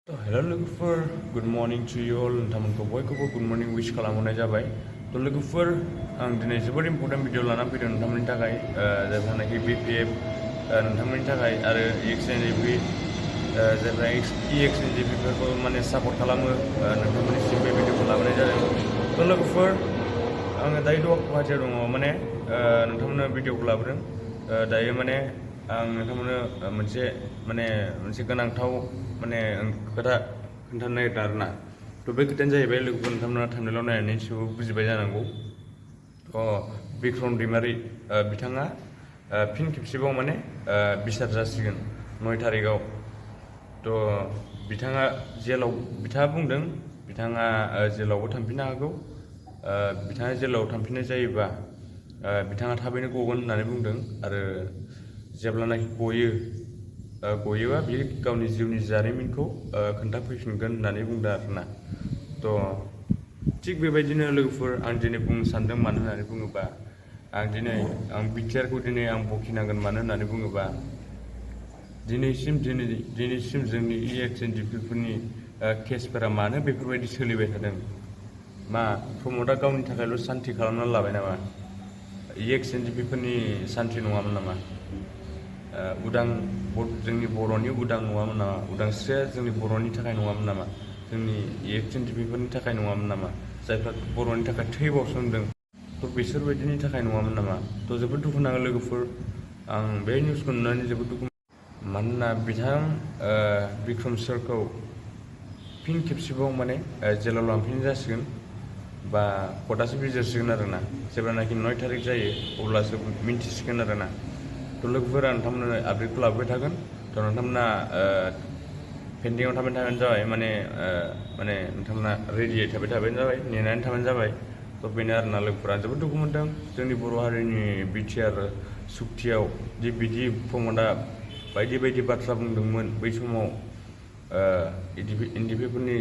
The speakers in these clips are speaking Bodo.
Hello logoफोर, good morning to you all. नोंथांमोनखौ बयखौबो good morning wish खालामहरनाय जाबाय. लोगोफोर, आं दिनै जोबोद इम्पोर्टेन्ट भिडिअ लाना फैदों नोंथांमोननि थाखाय, जायफ्रानाखि BPF नोंथांमोननि थाखाय आरो EXNJP जायफ्रा EXNJP फोरखौ माने सापर्ट खालामो, नोंथांमोननिसिम बे भिडिअखौ लाबोनाय जादों. लोगोफोर, आङो दायो गुवाहाटियाव दङ, माने नोंथांमोननो भिडिअखौ लाबोदों. दायो माने आं नोंथांमोननो मोनसे गोनांथाव खोथा खोन्थानो नागिरदों आरोना. बे खोथायानो जाहैबाय, लोगोफोर, नोंथांमोना थांनायल' नायनानै एसेबाबो बुजिबाय जानांगौ. बिक्रम दैमारि बिथाङा फिन खेबसेबाव माने बिसार जासिगोन 9 थारिखआव. बिथाङा बुंदों बिथाङा जेलावबो थांफिननो हागौ. बिथाङा जेलाव थांफिननाय जायोबा बिथाङा थाबैनो गगोन होननानै बुंदों, आरो जेब्लानाखि गयोबा बियो गावनि जिउनि जारिमिनखौ खोन्थाफैफिनगोन होननानै बुंदों आरोना. थिग बेबायदिनो लोगोफोर, आं दिनै बुंनो सानदों, मानो होननानै बुङोबा आं बिटिआरखौ दिनै बखिनांगोन. मानो होननानै बुङोबा दिनैसिम जोंनि EXNJP फोरनि केसफोरा मानो बेफोरबायदि सोलिबाय थादों? मा प्रमदआ गावनि थाखायल' सान्थि खालामना लाबाय नामा? EXNJP फोरनि सान्थि नङामोन नामा? जोंनि बर'नि उदां नङामोन नामा? उदांस्रिया जोंनि बर'नि थाखाय नङामोन नामा? जोंनि EXNJP फोरनि थाखाय नङामोन नामा? जायफ्रा बर'नि थाखाय थै बाउसोमदों, बिसोरबायदिनि थाखाय नङामोन नामा? जोबोद दुखु नाङो लोगोफोर, आं बे निउसखौ नुनानै जोबोद दुखु। मानोना बिक्रम सारखौ फिन खेबसेबाव माने जेलाव लांफिननाय जासिगोन, बा कर्टआसो बिजिरसिगोन आरोना. जेब्लानाखि 9 थारिख जायो अब्लासो मिन्थिसिगोन आरोना. लोगोफोरा नोंथांमोननो आपडेटखौ लाबोबाय थागोन. नोंथांमोना पेन्डिंआव थाबानो जाबाय, माने नोंथांमोना रेडियै थाबानो जाबाय, नेनानै थाबानो जाबाय. बेनो आरोना लोगोफोरा, जोबोद दुखु मोनदों जोंनि बर' हारिनि बिटिआर सुक्तियाव बिदि प्रमदआ बायदि बायदि बाथ्रा बुंदोंमोन. बै समाव NJP फोरनि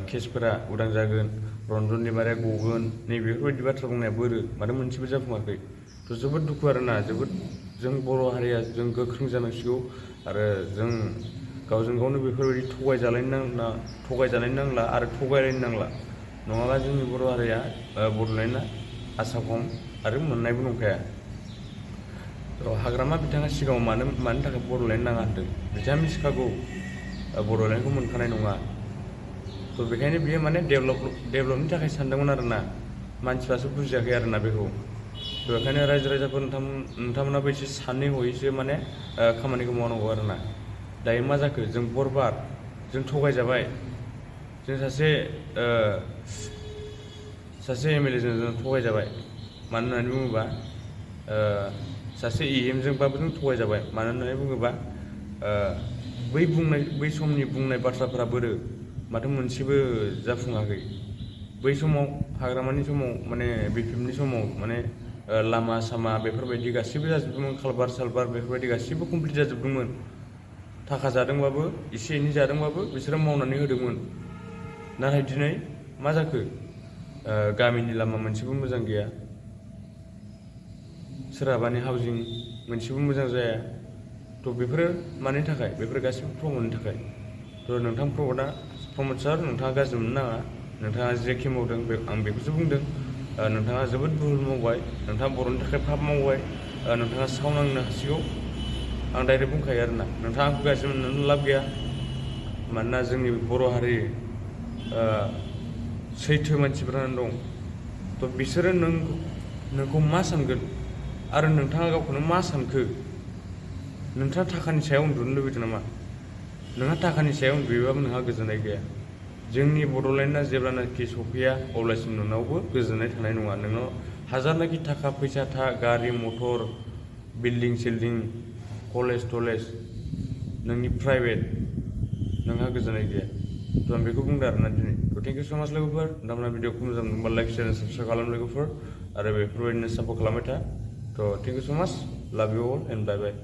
केसफोरा उदां जागोन, रन्जन दैमारिया गगोन, बेफोरबायदि बाथ्रा बुंनाया मानो मोनसेबो जाफुङाखै? जोबोद दुखु आरोना. जों बर' हारिया जों गोख्रों जानांसिगौ, आरो जों गावजों गावनो बेफोरबायदि थगायजानाय नांला आरो थगायलायनो नांला. नङाबा जोंनि बर' हारिया बड'लेण्डआ आसा खम आरो मोननायबो नंखाया. हाग्रामा बिथाङा सिगाङाव मानो थाखाय बड'लेण्ड नाङा होनदों? बिथाङा मिथिखागौ बड'लेण्डखौ मोनखानाय नङा. बेखायनो बियो माने डेभेलपनि थाखाय सानदोंमोन आरोना. मानसिफ्रासो बुजियाखै आरोना बेखौ. बेखायनो रायजो राजाफोर, नोंथांमोनाबो एसे सानै हयैसो माने खामानिखौ मावनांगौ आरोना. दायो मा जाखो? जों बरबाद, जों थगायजाबाय. जों सासे MLA जों थगायजाबाय. मानो होननानै बुङोबा सासे EM जोंबाबो जों थगायजाबाय. मानो होननानै बुङोबा बै समनि बुंनाय बाथ्राफोरा माथो मोनसेबो जाफुङाखै. बै समाव हाग्रामानि समाव माने BPFनि समाव माने लामा सामा बेफोरबायदि गासिबो जाजोबदोंमोन. कालभार सालभार बेफोरबायदि गासिबो कमप्लिट जाजोबदोंमोन. थाखा जादोंबाबो, एसे एनै जादोंबाबो बिसोरो मावनानै होदोंमोन. नाथाय दिनै मा जाखो? गामिनि लामा मोनसेबो मोजां गैया, सोरहाबानि हाउजिं मोनसेबो मोजां जाया. बेफोरो मानि थाखाय? बेफोर गासिबो प्रमदनि थाखाय. नोंथां प्रमद सार, नोंथाङा गाज्रि मोननो नाङा. नोंथाङा जेखि मावदों आं बेखौसो बुंदों. नोंथाङा जोबोद भुल मावबाय. नोंथाङा बर'नि थाखाय पाप मावबाय. नोंथाङा सावनांनो हासिगौ. आं डाइरेक्ट बुंखायो आरोना. नोंथाङा आंखौ गाज्रि मोननानै लाब गैया. मानोना जोंनि बर' हारि सैथो मानसिफोरानो दं. बिसोरो नोंखौ मा सानगोन? आरो नोंथाङा गावखौनो मा सानखो? नोंथाङा थाखानि सायाव उन्दुनो लुबैदों नामा? नोंहा थाखानि सायाव उन्दुयोबाबो नोंहा गोजोननाय गैया. जोंनि बड'लेण्डआ जेब्लानाखि सफैया अब्लासिम नोंनावबो गोजोननाय थानाय नङा. नोंनाव हाजारनाखि थाखा फैसा गारि मथर, बिल्डिं सिल्डिं, कलेज थलेज, नोंनि प्राइभेट, नोंहा गोजोननाय गैया. आं बेखौ बुंदों आरोना दिनै. थेंक इउ स' माच लोगोफोर. नोंथांमोना भिडिअखौ मोजां मोनोबा लाइक, शेयार, साबस्क्राइब खालाम लोगोफोर, आरो बेफोरबायदिनो सापर्ट खालामबाय था. थेंक इउ स' माच. लाभ U all and bye bye.